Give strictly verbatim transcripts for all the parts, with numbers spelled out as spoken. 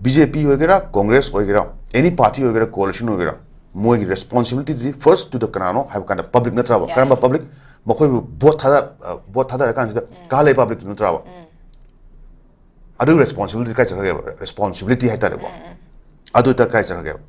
B J ꯄꯤ ꯑꯣꯏꯒꯦꯔꯥ, ꯀꯣꯡꯒ꯭ꯔꯦꯁ ꯑꯣꯏꯒꯦꯔꯥ, ꯑꯦꯅꯤ party ꯑꯣꯏꯒꯦꯔꯥ, ꯀꯣꯑꯣꯂꯤꯁꯟ ꯑꯣꯏꯒꯦꯔꯥ, ꯃꯣꯏꯒꯤ ꯔꯦꯁꯄꯣꯟꯁꯤꯕꯤꯂꯤꯇꯤꯗꯤ ꯐꯥꯔꯁ ꯇꯨ ꯗ ꯀꯅꯥꯅꯣ ꯍꯥꯏꯕ ꯀꯥꯟꯗ ꯄꯕ꯭ꯂꯤꯛ ꯅꯠꯇ꯭ꯔꯕ? Yes. ꯀꯔꯝꯕ ꯄꯕ꯭ꯂꯤꯛ? ꯃꯈꯣꯏꯕꯨ ꯚꯣꯠ ꯊꯥꯗ ꯚꯣꯠ ꯊꯥꯗꯔꯀꯥꯟꯁꯤꯗ ꯀꯥꯍꯜꯂꯦ ꯄꯕ꯭ꯂꯤꯛꯇꯨ ꯅꯠꯇ꯭ꯔꯕ? ꯑꯗꯨꯒꯤ ꯔꯦꯁꯄꯣꯟꯁꯤꯕꯤꯂꯤꯇꯤ ꯀꯥꯏ ꯆꯠꯈ꯭ꯔꯒꯦꯕ? ꯔꯦꯁꯄꯣꯟꯁꯤꯕꯤꯂꯤꯇꯤ ꯍꯥꯏꯇꯥꯔꯦꯀꯣ, ꯑꯗꯨ ꯇ ꯀꯥꯏ ꯆꯠꯈ꯭ꯔꯒꯦꯕ?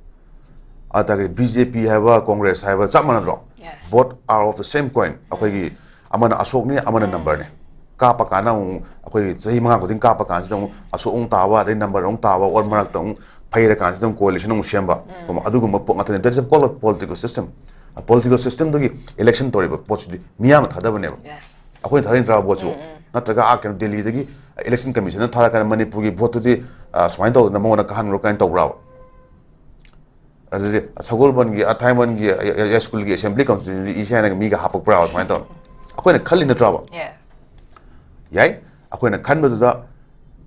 ꯑꯗꯒꯤ ꯕꯤ ꯖꯦ ꯄꯤ ꯍꯥꯏꯕ, ꯀꯣꯡꯒ꯭ꯔꯦꯁ ꯍꯥꯏꯕ ꯆꯞ ꯃꯥꯟꯅꯗ꯭ꯔꯣ? Yes. Both are of the same coin. ꯑꯩꯈꯣꯏꯒꯤ ꯑꯃꯅ ꯑꯁꯣꯛꯅꯤ, ꯑꯃꯅ ꯅꯝꯕꯔꯅꯤ꯫ ꯀꯥꯞꯄ ꯀꯥꯟꯗ ꯑꯃꯨꯛ ꯑꯩꯈꯣꯏ ꯆꯍꯤ ꯃꯉꯥ ꯈꯨꯗꯤꯡ ꯀꯥꯞꯄ ꯀꯥꯟꯁꯤꯗ ꯑꯃꯨꯛ ꯑꯁꯣꯛ ꯑꯃꯨꯛ ꯇꯥꯕ, ꯑꯗꯩ ꯅꯝꯕꯔ ꯑꯃꯨꯛ ꯇꯥꯕ, ꯑꯣꯔ ꯃꯔꯛꯇ ꯑꯃꯨꯛ ꯐꯩꯔ ꯀꯥꯟꯁꯤꯗ ꯑꯃꯨꯛ ꯀꯣꯑꯣꯂꯤꯁꯟ ꯑꯃꯨꯛ ꯁꯦꯝꯕ, ꯑꯗꯨꯒꯨꯝꯕ ꯄꯣꯠ ꯉꯥꯛꯇꯅꯦ꯫ That is called political system. Political systemꯗꯨꯒꯤ ꯏꯂꯦꯛꯁꯟ ꯇꯧꯔꯤꯕ ꯄꯣꯠꯁꯤꯗꯤ ꯃꯤꯌꯥꯝꯅ ꯊꯥꯗꯕꯅꯦꯕ꯫ Yes. ꯑꯩꯈꯣꯏꯅ ꯊꯥꯗꯩ ꯅꯠꯇ꯭ꯔꯥ ꯚꯣꯠꯁꯤꯕꯨ? ꯅꯠꯇ꯭ꯔꯒ ꯑꯥ ꯀꯩꯅꯣ ꯗꯦꯜꯂꯤꯗꯒꯤ ꯏꯂꯦꯛꯁꯟ ꯀꯃꯤꯁꯟꯅ ꯊꯥꯔꯀꯥꯟꯗ ꯃꯅꯤꯄꯨꯔꯒꯤ ꯚꯣꯠꯇꯨꯗꯤ, ꯑ, ꯁꯨꯃꯥꯏꯅ ꯇꯧꯗꯅ ꯃꯉꯣꯟꯗ ꯀꯥꯍꯟꯈ꯭ꯔꯣ ꯀꯥꯏꯅ ꯇꯧꯕ꯭ꯔꯥꯕ? ꯑꯗꯨꯗꯤ ꯁꯒꯣꯜꯕꯟꯒꯤ, ꯑ, ꯊꯥꯡꯃꯩꯕꯟꯒꯤ, ꯑ, ꯑ, ꯁ꯭ꯀꯨꯜꯒꯤ ꯑꯦꯁꯦꯝꯕ꯭ꯂꯤ ꯀꯟꯁꯇꯤꯇ꯭ꯌꯨꯟꯁꯤ ꯏꯁꯦ ꯍꯥꯏꯅꯒ ꯃꯤꯒ ꯍꯥꯞꯄꯛꯄ꯭ꯔꯥꯕ ꯁꯨꯃꯥꯏꯅ ꯇꯧꯅ? ꯑꯩꯈꯣꯏꯅ ꯈꯜꯂꯤ ꯅꯠꯇ꯭ꯔꯥꯕ? Yeah. ꯌꯥꯏ, ꯑꯩꯈꯣꯏꯅ ꯈꯟꯕꯗꯨꯗ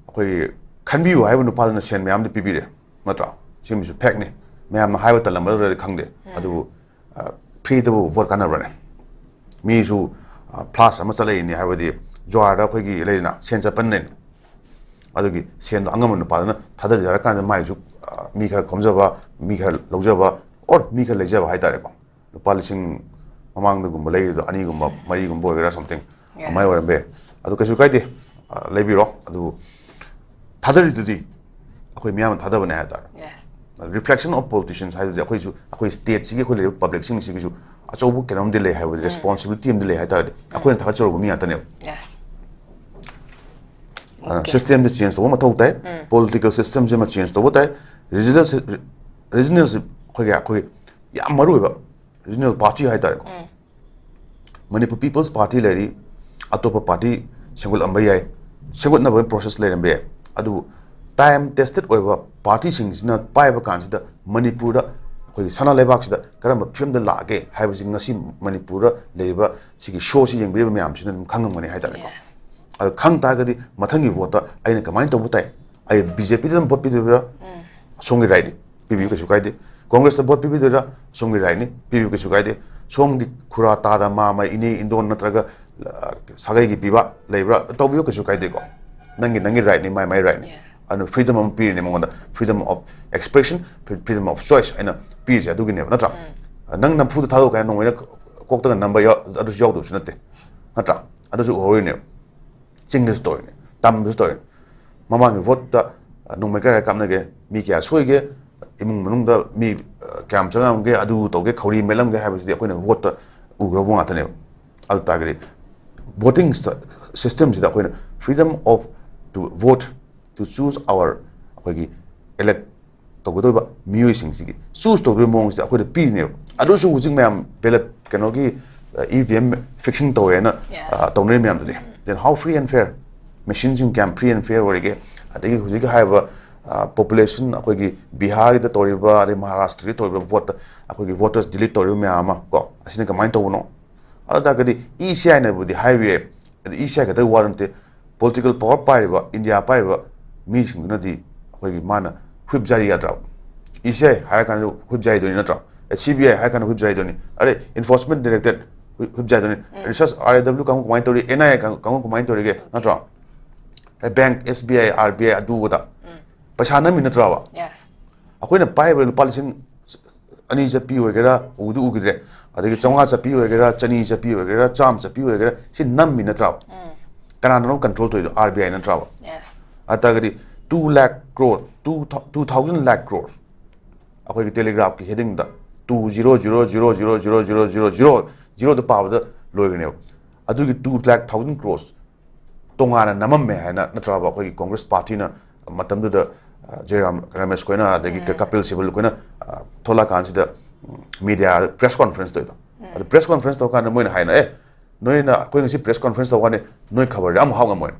ꯑꯩꯈꯣꯏꯒꯤ ꯈꯟꯕꯤꯌꯨ ꯍꯥꯏꯕ ꯅꯨꯄꯥꯗꯨꯅ ꯁꯦꯟ ꯃꯌꯥꯝꯗꯤ ꯄꯤꯕꯤꯔꯦ, ꯅꯠꯇ꯭ꯔꯥ? ꯁꯤꯃꯁꯨ ꯐꯦꯛꯅꯤ꯫ ꯃꯌꯥꯝꯅ ꯍꯥꯏꯕ ꯇꯜꯂꯝꯕꯗꯨꯗꯤ ꯈꯪꯗꯦ꯫ ꯑꯗꯨꯕꯨ, ꯑ, ꯐ꯭ꯔꯤꯗꯕꯨ ꯚꯣꯠ ꯀꯥꯟꯅꯕ꯭ꯔꯅꯦ? ꯃꯤꯁꯨ, ꯑ, ꯐ꯭ꯂꯥꯁ ꯑꯃ ꯆꯠꯂꯛꯏꯅꯤ, ꯍꯥꯏꯕꯗꯤ ꯖ꯭ꯋꯥꯔꯗ ꯑꯩꯈꯣꯏꯒꯤ ꯂꯩꯗꯅ ꯁꯦꯟ ꯆꯠꯄꯅꯦ꯫ ꯑꯗꯨꯒꯤ ꯁꯦꯟꯗꯣ ꯑꯉꯝꯕ ꯅꯨꯄꯥꯗꯨꯅ ꯊꯥꯗꯖꯔꯀꯥꯟꯗ ꯃꯥꯏꯁꯨ, ꯑ, ꯃꯤ ꯈꯔ ꯈꯣꯝꯖꯕ, ꯃꯤ ꯈꯔ ꯂꯧꯖꯕ, ꯑꯣꯔ ꯃꯤ ꯈꯔ ꯂꯩꯖꯕ ꯍꯥꯏꯇꯥꯔꯦꯀꯣ꯫ ꯂꯨꯄꯥ ꯂꯤꯁꯤꯡ ꯃꯃꯥꯡꯗꯒꯨꯝꯕ ꯂꯩꯔꯤꯗꯣ ꯑꯅꯤꯒꯨꯝꯕ, ꯃꯔꯤꯒꯨꯝꯕ ꯑꯣꯏꯒꯦꯔꯥ, something Yes. ꯑꯗꯨꯃꯥꯏꯅ ꯑꯣꯏꯔꯝꯕ ꯌꯥꯏ꯫ ꯑꯗꯨ ꯀꯩꯁꯨ ꯀꯥꯏꯗꯦ, ꯑ, ꯂꯩꯕꯤꯔꯣ꯫ ꯑꯗꯨꯕꯨ ꯊꯥꯗꯔꯤꯗꯨꯗꯤ ꯑꯩꯈꯣꯏ ꯃꯤꯌꯥꯝꯅ ꯊꯥꯗꯕꯅꯦ ꯍꯥꯏꯇꯥꯔꯦ꯫ Yes. Reflection of politicians ꯍꯥꯏꯗꯨꯗꯤ ꯑꯩꯈꯣꯏꯁꯨ, ꯑꯩꯈꯣꯏ ꯁ꯭ꯇꯦꯠꯁꯤꯒꯤ, ꯑꯩꯈꯣꯏ ꯂꯩꯔꯤꯕ ꯄꯕ꯭ꯂꯤꯛꯁꯤꯡꯁꯤꯒꯤꯁꯨ ꯑꯆꯧꯕ ꯀꯩꯅꯣꯝꯗꯤ ꯂꯩ ꯍꯥꯏꯕꯗꯤ, ꯔꯦꯁꯄꯣꯟꯁꯤꯕꯤꯂꯤꯇꯤ ꯑꯃꯗꯤ ꯂꯩ ꯍꯥꯏꯇꯥꯔꯗꯤ, ꯑꯩꯈꯣꯏꯅ ꯊꯥꯒꯠꯆꯔꯨꯕ ꯃꯤ ꯉꯥꯛꯇꯅꯦꯕ꯫ Yes. ꯑꯗꯨꯅ systemꯁꯦ change ꯇꯧꯕ ꯃꯊꯧ ꯇꯥꯏ꯫ Political systemꯁꯦ ꯑꯃ change ꯇꯧꯕ ꯇꯥꯏ꯫ Regional si-, regionalꯁꯤ ꯑꯩꯈꯣꯏꯒꯤ, ꯑꯩꯈꯣꯏ ꯌꯥꯝ ꯃꯔꯨ ꯑꯣꯏꯕ regional party ꯍꯥꯏꯇꯥꯔꯦꯀꯣ꯫ Manipur People's Party ꯂꯩꯔꯤ, ꯑꯇꯣꯞꯄ party ꯁꯦꯝꯒꯠꯂꯝꯕ ꯌꯥꯏ, ꯁꯦꯝꯒꯠꯅꯕ process ꯂꯩꯔꯝꯕ ꯌꯥꯏ꯫ ꯑꯗꯨꯕꯨ time tested ꯑꯣꯏꯕ partyꯁꯤꯡꯁꯤꯅ ꯄꯥꯏꯕ ꯀꯥꯟꯁꯤꯗ ꯃꯅꯤꯄꯨꯔꯗ, ꯑꯩꯈꯣꯏꯒꯤ ꯁꯅꯥ ꯂꯩꯕꯥꯛꯁꯤꯗ ꯀꯔꯝꯕ ꯐꯤꯕꯝꯗ ꯂꯥꯛꯑꯒꯦ ꯍꯥꯏꯕꯁꯤ ꯉꯁꯤ ꯃꯅꯤꯄꯨꯔꯗ ꯂꯩꯔꯤꯕ ꯁꯤꯒꯤ showꯁꯤ ꯌꯦꯡꯕꯤꯔꯤꯕ ꯃꯌꯥꯝꯁꯤꯅ ꯑꯗꯨꯝ ꯈꯪꯉꯝꯒꯅꯤ ꯍꯥꯏꯇꯥꯔꯦꯀꯣ꯫ Yes. ꯑꯗꯨ ꯈꯪ ꯇꯥꯔꯒꯗꯤ ꯃꯊꯪꯒꯤ voteꯇ ꯑꯩꯅ ꯀꯃꯥꯏꯅ ꯇꯧꯕ ꯇꯥꯏ? ꯑꯩ BJPꯗ ꯑꯗꯨꯝ vote ꯄꯤꯗꯣꯏꯔꯥ? ꯁꯣꯝꯒꯤ rightꯅꯤ, ꯄꯤꯕꯤꯌꯨ, ꯀꯩꯁꯨ ꯀꯥꯏꯗꯦ꯫ Congressꯇ vote ꯄꯤꯕꯤꯗꯣꯏꯔꯥ? ꯁꯣꯝꯒꯤ rightꯅꯤ, ꯄꯤꯕꯤꯌꯨ, ꯀꯩꯁꯨ ꯀꯥꯏꯗꯦ꯫ ꯁꯣꯝꯒꯤ ꯈꯨꯔꯥ ꯇꯥꯗ ꯃꯥꯝꯃ, ꯏꯅꯦ ꯏꯟꯗꯣꯟ ꯅꯠꯇ꯭ꯔꯒ, ꯑ, ꯁꯥꯒꯩꯒꯤ ꯄꯤꯕ ꯂꯩꯕ꯭ꯔꯥ? ꯇꯧꯕꯤꯌꯨ, ꯀꯩꯁꯨ ꯀꯥꯏꯗꯦꯀꯣ꯫ ꯅꯪꯒꯤ, ꯅꯪꯒꯤ rightꯅꯤ, my, my rightꯅꯤ꯫ Yeah. ꯑꯗꯨꯅ freedom ꯑꯃ ꯄꯤꯔꯤꯅꯦ ꯃꯉꯣꯟꯗ, freedom of expression, freedom of choice ꯍꯥꯏꯅ ꯄꯤꯔꯤꯁꯦ ꯑꯗꯨꯒꯤꯅꯦꯕ, ꯅꯠꯇ꯭ꯔꯥ? ꯅꯪ ꯅꯝꯐꯨꯗ ꯊꯥꯗꯣꯛ ꯀꯥꯏꯅ ꯅꯣꯡꯃꯩꯅ ꯀꯣꯛꯇꯒ ꯅꯝꯕ ꯌꯥꯎ-, ꯑꯗꯨꯁꯨ ꯌꯥꯎꯗꯕꯁꯨ ꯅꯠꯇꯦ, ꯅꯠꯇ꯭ꯔꯥ? ꯑꯗꯨꯁꯨ ꯎꯍꯧꯔꯤꯅꯦꯕ꯫ ꯆꯤꯡꯗꯁꯨ ꯇꯧꯔꯤꯅꯦ, ꯇꯝꯗꯁꯨ ꯇꯧꯔꯤꯅꯦ꯫ ꯃꯃꯥꯡꯒꯤ vote ꯇ, ꯑ, ꯅꯣꯡꯃꯩ ꯀꯔꯥꯏ ꯀꯥꯞꯅꯒꯦ, ꯃꯤ ꯀꯌꯥ ꯁꯣꯏꯒꯦ, ꯏꯃꯨꯡ ꯃꯅꯨꯡꯗ ꯃꯤ, ꯑ, ꯀꯌꯥꯝ ꯆꯪꯉꯝꯒꯦ, ꯑꯗꯨ ꯇꯧꯒꯦ, ꯈꯧꯔꯤ ꯃꯦꯠꯂꯝꯒꯦ ꯍꯥꯏꯕꯁꯤꯗꯤ ꯑꯩꯈꯣꯏꯅ vote ꯇ ꯎꯈ꯭ꯔꯕ ꯉꯥꯛꯇꯅꯦꯕ꯫ ꯑꯗꯨ ꯇꯥꯔꯒꯗꯤ voting system ꯁꯤꯗ ꯑꯩꯈꯣꯏꯅ freedom of to vote, to choose our, ꯑꯩꯈꯣꯏꯒꯤ elect ꯇꯧꯒꯗꯧꯔꯤꯕ ꯃꯤꯑꯣꯏꯁꯤꯡꯁꯤꯒꯤ choose ꯇꯧꯗꯣꯏꯕ ꯃꯑꯣꯡꯁꯤꯗ ꯑꯩꯈꯣꯏꯗ ꯄꯤꯔꯤꯅꯦꯕ꯫ ꯑꯗꯨꯁꯨ ꯍꯧꯖꯤꯛ ꯃꯌꯥꯝ ballot, ꯀꯩꯅꯣꯒꯤ, ꯑ, E V M fixing ꯇꯧꯋꯦꯅ, Yes. ꯑ, ꯇꯧꯅꯔꯤ ꯃꯌꯥꯝꯗꯨꯗꯤ꯫ Then how free and fair? Machine ꯁꯤꯡ ꯀꯌꯥꯝ free and fair ꯑꯣꯏꯔꯤꯒꯦ? ꯑꯗꯒꯤ ꯍꯧꯖꯤꯛꯀꯤ ꯍꯥꯏꯔꯤꯕ, ꯑ, population, ꯑꯩꯈꯣꯏꯒꯤ ꯕꯤꯍꯥꯔꯒꯤꯗ ꯇꯧꯔꯤꯕ, ꯑꯗꯩ ꯃꯍꯥꯔꯥꯁꯇ꯭ꯔꯒꯤ ꯇꯧꯔꯤꯕ vote ꯇ ꯑꯩꯈꯣꯏꯒꯤ voters delete ꯇꯧꯔꯤꯕ ꯃꯌꯥꯝ ꯑꯃ, ꯀꯣ, ꯑꯁꯤꯅ ꯀꯃꯥꯏꯅ ꯇꯧꯕꯅꯣ? ꯑꯗꯨ ꯇꯥꯔꯒꯗꯤ E C I ꯅꯕꯨꯗꯤ ꯍꯥꯏꯕ ꯌꯥꯏ, ꯑꯗ E C I ꯈꯛꯇꯒꯤ ꯋꯥ ꯅꯠꯇꯦ, political power ꯄꯥꯏꯔꯤꯕ, ꯏꯟꯗꯤꯌꯥ ꯄꯥꯏꯔꯤꯕ ꯃꯤꯁꯤꯡꯗꯨꯅꯗꯤ ꯑꯩꯈꯣꯏꯒꯤ ꯃꯥꯅ whip ꯖꯥꯔꯤ ꯌꯥꯗ꯭ꯔꯕ? E C I ꯍꯥꯏꯔ ꯀꯥꯟꯗ whip ꯖꯥꯔꯤꯗꯣꯏꯅꯤ, ꯅꯠꯇ꯭ꯔꯣ? ꯑꯦ, C B I ꯍꯥꯏꯔ ꯀꯥꯟꯗ whip ꯖꯥꯔꯤꯗꯣꯏꯅꯤ, ꯑꯗꯩ enforcement directorate whip, whip ꯖꯥꯔꯤꯗꯣꯏꯅꯤ, research R I W ꯀꯥꯡꯕꯨ ꯀꯃꯥꯏꯅ ꯇꯧꯔꯤ, N I A ꯀꯥꯡ-, ꯀꯥꯡꯕꯨ ꯀꯃꯥꯏꯅ ꯇꯧꯔꯤꯒꯦ, ꯅꯠꯇ꯭ꯔꯣ? ꯑꯦ, bank, S B I, R B I, ꯑꯗꯨ ꯑꯗꯥ ꯄꯩꯁꯥ ꯅꯝꯃꯤ ꯅꯠꯇ꯭ꯔꯕ? Yes. ꯑꯩꯈꯣꯏꯅ ꯄꯥꯏꯕ ꯂꯨꯄꯥ ꯂꯤꯁꯤꯡ ꯑꯅꯤ ꯆꯠꯄꯤ ꯑꯣꯏꯒꯦꯔꯥ, ꯎꯗꯤ ꯎꯈꯤꯗ꯭ꯔꯦ, ꯑꯗꯒꯤ ꯆꯥꯝꯃꯉꯥ ꯆꯠꯄꯤ ꯑꯣꯏꯒꯦꯔꯥ, ꯆꯅꯤ ꯆꯠꯄꯤ ꯑꯣꯏꯒꯦꯔꯥ, ꯆꯥꯝꯃ ꯆꯠꯄꯤ ꯑꯣꯏꯒꯦꯔꯥ, ꯁꯤ ꯅꯝꯃꯤ ꯅꯠꯇ꯭ꯔꯕ? ꯀꯅꯥꯅꯅꯣ control ꯇꯧꯔꯤꯗꯣ? R B I ꯅꯠꯇ꯭ꯔꯕ? Yes. ꯑꯗꯨ ꯇꯥꯔꯒꯗꯤ two lakh crore, two, two thousand lakh crore, ꯑꯩꯈꯣꯏꯒꯤ telegraph ꯀꯤ heading ꯗ two zero zero zero zero zero zero zero zero ꯗ ꯄꯥꯕꯗ ꯂꯣꯏꯒꯅꯦꯕ꯫ ꯑꯗꯨꯒꯤ two lakh thousand crores ꯇꯣꯉꯥꯟꯅ ꯅꯝꯃꯝꯃꯦ ꯍꯥꯏꯅ, ꯅꯠꯇ꯭ꯔꯕ, ꯑꯩꯈꯣꯏꯒꯤ Congress party ꯅ ꯃꯇꯝꯗꯨꯗ, ꯑ, ꯖꯌꯔꯥꯝ ꯔꯃꯦꯁ ꯈꯣꯏꯅ, ꯑꯗꯒꯤ ꯀ-, ꯀꯄꯤꯜ ꯁꯤꯕꯜ ꯈꯣꯏꯅ, ꯑ, ꯊꯣꯛꯂꯛꯑꯀꯥꯟꯁꯤꯗ, ꯎꯝ, media ꯗ press conference ꯇꯧꯔꯤꯗꯣ꯫ ꯑꯗꯨ press conference ꯇꯧꯔꯀꯥꯟꯗ ꯃꯣꯏꯅ ꯍꯥꯏꯅ, "ꯑꯦ, ꯅꯣꯏꯅ, ꯑꯩꯈꯣꯏ ꯉꯁꯤ press conference ꯇꯧꯕ ꯋꯥꯅꯤ, ꯅꯣꯏ ꯈꯕꯔꯗꯤ ꯑꯃ ꯍꯥꯞ ꯉꯝꯃꯣꯏ"꯫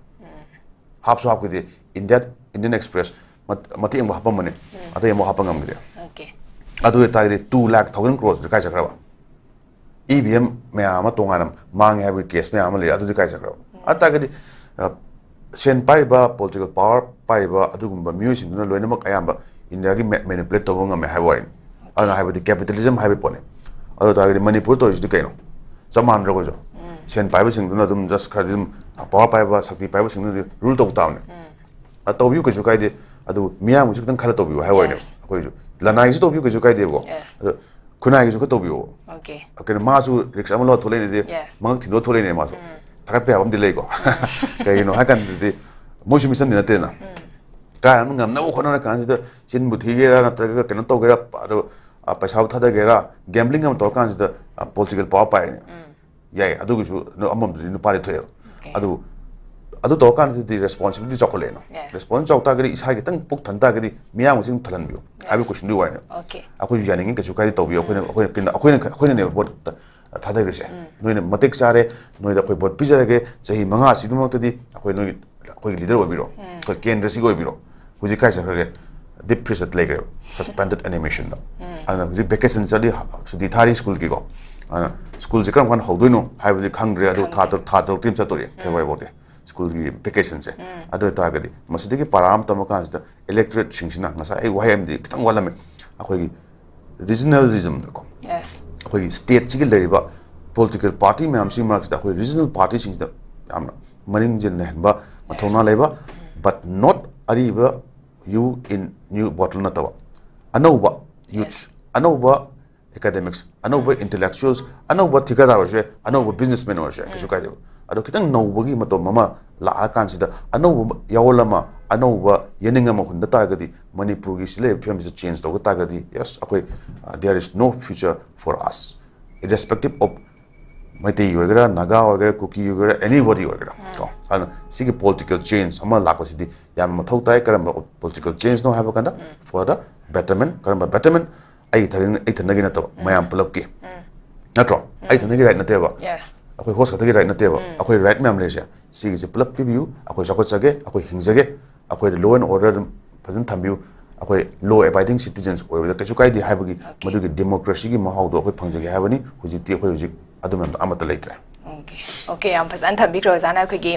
ꯍꯥꯞꯁꯨ ꯍꯥꯞꯈꯤꯗꯦ꯫ India, Indian Express ꯃꯠ-, ꯃꯇꯦꯛ ꯑꯃ ꯍꯥꯞꯄꯝꯕꯅꯤ, ꯑꯇꯩ ꯑꯃ ꯍꯥꯞꯄ ꯉꯝꯈꯤꯗꯦ꯫ Okay. ꯑꯗꯨ ꯑꯣꯏꯇꯥꯔꯒꯗꯤ two lakh thousand crores ꯀꯥꯏ ꯆꯠꯈ꯭ꯔꯕ? E V M ꯃꯌꯥꯝ ꯑꯃ ꯇꯣꯉꯥꯟꯅ ꯃꯥꯡꯉꯦ ꯍꯥꯏꯕꯒꯤ case ꯃꯌꯥꯝ ꯑꯃ ꯂꯩꯔꯦ, ꯑꯗꯨꯗꯤ ꯀꯥꯏ ꯆꯠꯈ꯭ꯔꯕ? ꯑꯗꯨ ꯇꯥꯔꯒꯗꯤ, ꯑ, ꯁꯦꯟ ꯄꯥꯏꯔꯤꯕ, political power ꯄꯥꯏꯔꯤꯕ ꯑꯗꯨꯒꯨꯝꯕ ꯃꯤꯑꯣꯏꯁꯤꯡꯗꯨꯅ ꯂꯣꯏꯅꯃꯛ ꯑꯌꯥꯝꯕ ꯏꯟꯗꯤꯌꯥꯒꯤ ma-, manipulate ꯇꯧꯕ ꯉꯝꯃꯦ ꯍꯥꯏꯕ ꯋꯥꯔꯤꯅꯤ꯫ ꯑꯗꯨꯅ ꯍꯥꯏꯕꯗꯤ capitalism ꯍꯥꯏꯕ ꯄꯣꯠꯅꯤ꯫ ꯑꯗꯨ ꯇꯥꯔꯒꯗꯤ ꯃꯅꯤꯄꯨꯔ ꯇꯧꯔꯤꯁꯤꯗꯤ ꯀꯩꯅꯣ? ꯆꯞ ꯃꯥꯟꯅꯗ꯭ꯔꯣ ꯑꯩꯈꯣꯏꯁꯨ? ꯁꯦꯟ ꯄꯥꯏꯕꯁꯤꯡꯗꯨꯅ ꯑꯗꯨꯝ just ꯈꯔꯗꯤ ꯑꯗꯨꯝ power ꯄꯥꯏꯕ, ꯁꯛꯇꯤ ꯄꯥꯏꯕꯁꯤꯡꯗꯨꯅꯗꯤ rule ꯇꯧꯕ ꯇꯥꯕꯅꯤ꯫ ꯑ, ꯇꯧꯕꯤꯌꯨ, ꯀꯩꯁꯨ ꯀꯥꯏꯗꯦ꯫ ꯑꯗꯨ ꯃꯤꯌꯥꯝꯒꯤꯁꯨ ꯈꯤꯇꯪ ꯈꯜꯂ ꯇꯧꯕꯤꯌꯨ ꯍꯥꯏꯕ ꯋꯥꯅꯦꯕ꯫ Yes. ꯑꯩꯈꯣꯏꯁꯨ ꯂꯅꯥꯏꯒꯤꯁꯨ ꯇꯧꯕꯤꯌꯨ, ꯀꯩꯁꯨ ꯀꯥꯏꯗꯦꯕꯀꯣ꯫ Yes. ꯑꯗꯣ ꯈꯨꯟꯅꯥꯏꯒꯤꯁꯨ ꯈꯔ ꯇꯧꯕꯤꯌꯣ꯫ Okay. ꯀꯩꯅꯣ, ꯃꯥꯁꯨ risk ꯑꯃ ꯂꯧꯔ ꯊꯣꯛꯂꯛꯏꯅꯗꯤ, Yes. ꯃꯉꯛ ꯊꯤꯟꯗꯣꯛꯑ ꯊꯣꯛꯂꯛꯏꯅꯦ ꯃꯥꯁꯨ꯫ ꯊꯥꯒꯠꯄ ꯌꯥꯕ ꯑꯃꯗꯤ ꯂꯩꯀꯣ꯫ ꯀꯩꯒꯤꯅꯣ ꯍꯥꯏ ꯀꯥꯟꯗꯗꯤ ꯃꯣꯏꯁꯨ ꯃꯤꯆꯝꯗꯤ ꯅꯠꯇꯦꯅ꯫ ꯀꯥꯏ ꯑꯃ ꯉꯝꯅꯕ ꯍꯣꯠꯅꯔ ꯀꯥꯟꯁꯤꯗ ꯆꯤꯟꯕꯨ ꯊꯤꯒꯦꯔꯥ ꯅꯠꯇ꯭ꯔꯒ ꯀꯩꯅꯣ ꯇꯧꯒꯦꯔꯥ, ꯑꯗꯣ, ꯑ, ꯄꯩꯁꯥꯕꯨ ꯊꯥꯗꯒꯦꯔꯥ, gambling ꯑꯃ ꯇꯧꯔ ꯀꯥꯟꯁꯤꯗ, ꯑ, political power ꯄꯥꯏꯔꯤꯅꯦ꯫ ꯌꯥꯏ, ꯑꯗꯨꯒꯤꯁꯨ ꯅ-, ꯑꯃꯔꯣꯝꯗꯗꯤ ꯅꯨꯄꯥꯗꯤ ꯊꯣꯛꯑꯦꯕ꯫ Okay. ꯑꯗꯨ, ꯑꯗꯨ ꯇꯧꯔ ꯀꯥꯟꯗꯗꯤ responsibility ꯆꯥꯎꯈꯠꯂꯛꯑꯦꯅ꯫ Yes. Response ꯆꯥꯎ ꯇꯥꯔꯒꯗꯤ ꯏꯁꯥ ꯈꯤꯇꯪ ꯄꯨꯛ ꯊꯟ ꯇꯥꯔꯒꯗꯤ ꯃꯤꯌꯥꯝꯒꯤꯁꯨ ꯑꯗꯨꯝ ꯊꯜꯍꯟꯕꯤꯌꯨ ꯍꯥꯏꯕ Yes. Questionꯗꯨꯒꯤ ꯋꯥꯅꯦꯕ꯫ Okay. ꯑꯩꯈꯣꯏꯁꯨ ꯌꯥꯅꯤꯡꯉꯤ, ꯀꯩꯁꯨ ꯀꯥꯏꯗꯦ, ꯇꯧꯕꯤꯌꯨ꯫ ꯑꯩꯈꯣꯏꯅ, ꯑꯩꯈꯣꯏꯅ, ꯑꯩꯈꯣꯏꯅ, ꯑꯩꯈꯣꯏꯅꯅꯦꯕ vote ꯊꯥꯗꯈ꯭ꯔꯤꯁꯦ꯫ ꯅꯣꯏꯅ ꯃꯇꯤꯛ ꯆꯥꯔꯦ, ꯅꯣꯏꯗ ꯑꯩꯈꯣꯏ vote ꯄꯤꯖꯔꯒꯦ, ꯆꯍꯤ ꯃꯉꯥꯁꯤꯒꯤꯗꯃꯛꯇꯗꯤ ꯑꯩꯈꯣꯏ ꯅꯣꯏ, ꯑꯩꯈꯣꯏꯒꯤ leader ꯑꯣꯏꯕꯤꯔꯣ, ꯑꯩꯈꯣꯏ ꯀꯦꯟꯗ꯭ꯔꯁꯤꯒꯤ ꯑꯣꯏꯕꯤꯔꯣ꯫ ꯍꯧꯖꯤꯛ ꯀꯥꯏ ꯆꯠꯈ꯭ꯔꯒꯦ? Deep freeze ꯂꯩꯈ꯭ꯔꯦꯕ, suspended animationꯗ꯫ ꯑꯗꯨꯅ ꯍꯧꯖꯤꯛ vacation ꯆꯠꯂꯤ, ꯁꯨꯇꯤ ꯊꯥꯔꯤ schoolꯒꯤꯀꯣ꯫ ꯑꯗꯨꯅ schoolꯁꯦ ꯀꯔꯝ ꯀꯥꯟꯗ ꯍꯧꯗꯣꯏꯅꯣ ꯍꯥꯏꯕꯗꯤ ꯈꯪꯗ꯭ꯔꯦ, ꯑꯗꯨ ꯊꯥ ꯇꯔꯨꯛ, ꯊꯥ ꯇꯔꯨꯛꯇꯤ ꯑꯗꯨꯝ ꯆꯠꯇꯣꯔꯤ, February ꯐꯥꯎꯗꯤ꯫ Schoolꯒꯤ vacationꯁꯦ꯫ ꯑꯗꯨ ꯑꯣꯏꯇꯥꯔꯒꯗꯤ ꯃꯁꯤꯗꯒꯤ ꯄꯥꯔꯥ ꯑꯃ ꯇꯝꯃ ꯀꯥꯟꯁꯤꯗ electorateꯁꯤꯡꯁꯤꯅ, ꯉꯁꯥꯏ ꯑꯩ ꯋꯥꯍꯩ ꯑꯃꯗꯤ ꯈꯤꯇꯪ ꯋꯥꯠꯂꯝꯃꯦ, ꯑꯩꯈꯣꯏꯒꯤ regionalismꯗꯀꯣ, Yes. ꯑꯩꯈꯣꯏꯒꯤ stateꯁꯤꯒꯤ ꯂꯩꯔꯤꯕ political party ꯃꯌꯥꯝꯁꯤꯒꯤ ꯃꯔꯛꯁꯤꯗ ꯑꯩꯈꯣꯏ regional partyꯁꯤꯡꯁꯤꯗ ꯌꯥꯝꯅ ꯃꯔꯤꯡꯖꯦꯜ ꯂꯩꯍꯟꯕ, ꯃꯊꯧꯅꯥ ꯂꯩꯕ, but not ꯑꯔꯤꯕ youth in new bottle ꯅꯠꯇꯕ, ꯑꯅꯧꯕ youths, ꯑꯅꯧꯕ academics, ꯑꯅꯧꯕ intellectuals, ꯑꯅꯧꯕ ꯊꯤꯀꯥꯗꯥꯔ ꯑꯣꯏꯔꯁꯨ ꯌꯥꯏ, ꯑꯅꯧꯕ businessman ꯑꯣꯏꯔꯁꯨ ꯌꯥꯏ, ꯀꯩꯁꯨ ꯀꯥꯏꯗꯦꯕ꯫ ꯑꯗꯣ ꯈꯤꯇꯪ ꯅꯧꯕꯒꯤ ꯃꯇꯣꯝ ꯑꯃ ꯂꯥꯛꯑꯀꯥꯟꯁꯤꯗ, ꯑꯅꯧꯕ ꯌꯥꯑꯣꯜ ꯑꯃ, ꯑꯅꯧꯕ ꯌꯦꯅꯤꯡ ꯑꯃ ꯍꯨꯟꯕ ꯇꯥꯔꯒꯗꯤ, ꯃꯅꯤꯄꯨꯔꯒꯤ ꯁꯤ ꯂꯩꯔꯤꯕ ꯐꯤꯕꯝꯁꯤꯗ change ꯇꯧꯕ ꯇꯥꯔꯒꯗꯤ, yes, ꯑꯩꯈꯣꯏ, uh, there is no future for us, irrespective of ꯃꯩꯇꯩꯒꯤ ꯑꯣꯏꯒꯦꯔꯥ, ꯅꯥꯒꯥ ꯑꯣꯏꯒꯦꯔꯥ, ꯀꯨꯀꯤ ꯑꯣꯏꯒꯦꯔꯥ, anybody ꯑꯣꯏꯒꯦꯔꯥ ꯀꯣ꯫ ꯑꯗꯨꯅ ꯁꯤꯒꯤ political change ꯑꯃ ꯂꯥꯛꯄꯁꯤꯗꯤ ꯌꯥꯝꯅ ꯃꯊꯧ ꯇꯥꯏ꯫ ꯀꯔꯝꯕ political changeꯅꯣ ꯍꯥꯏꯕ ꯀꯥꯟꯗ, for the betterment, ꯀꯔꯝꯕ betterment? ꯑꯩ ꯏꯊꯟ-, ꯑꯩ ꯏꯊꯟꯗꯒꯤ ꯅꯠꯇꯕ, ꯃꯌꯥꯝ ꯄꯨꯂꯞꯀꯤ ꯅꯠꯇ꯭ꯔꯣ? ꯑꯩ ꯏꯊꯟꯗꯒꯤ right ꯅꯠꯇꯦꯕ꯫ Yes. ꯑꯩꯈꯣꯏ host ꯈꯛꯇꯒꯤ right ꯅꯠꯇꯦꯕ꯫ ꯑꯩꯈꯣꯏ right ꯃꯌꯥꯝ ꯂꯩꯔꯤꯁꯦ, ꯁꯤꯒꯤꯁꯦ ꯄꯨꯂꯞ ꯄꯤꯕꯤꯌꯨ꯫ ꯑꯩꯈꯣꯏ ꯆꯥꯎꯈꯠꯆꯒꯦ, ꯑꯩꯈꯣꯏ ꯍꯤꯡꯖꯒꯦ, ꯑꯩꯈꯣꯏꯗ law and order ꯑꯗꯨꯝ ꯐꯖꯅ ꯊꯝꯕꯤꯌꯨ꯫ ꯑꯩꯈꯣꯏ law abiding citizens ꯑꯣꯏꯕꯗ ꯀꯩꯁꯨ ꯀꯥꯏꯗꯦ ꯍꯥꯏꯕꯒꯤ, ꯃꯗꯨꯒꯤ democracyꯒꯤ ꯃꯍꯥꯎꯗꯣ ꯑꯩꯈꯣꯏ ꯐꯪꯖꯒꯦ ꯍꯥꯏꯕꯅꯤ꯫ ꯍꯧꯖꯤꯛꯇꯤ ꯑꯩꯈꯣꯏ ꯍꯧꯖꯤꯛ ꯑꯗꯨꯝꯕ ꯑꯃꯠꯇ ꯂꯩꯇ꯭ꯔꯦ꯫ Okay. Okay, ꯌꯥꯝ ꯐꯖꯅ ꯊꯝꯕꯤꯈ꯭ꯔꯦ ꯑꯣꯖꯥꯅ ꯑꯩꯈꯣꯏꯒꯤ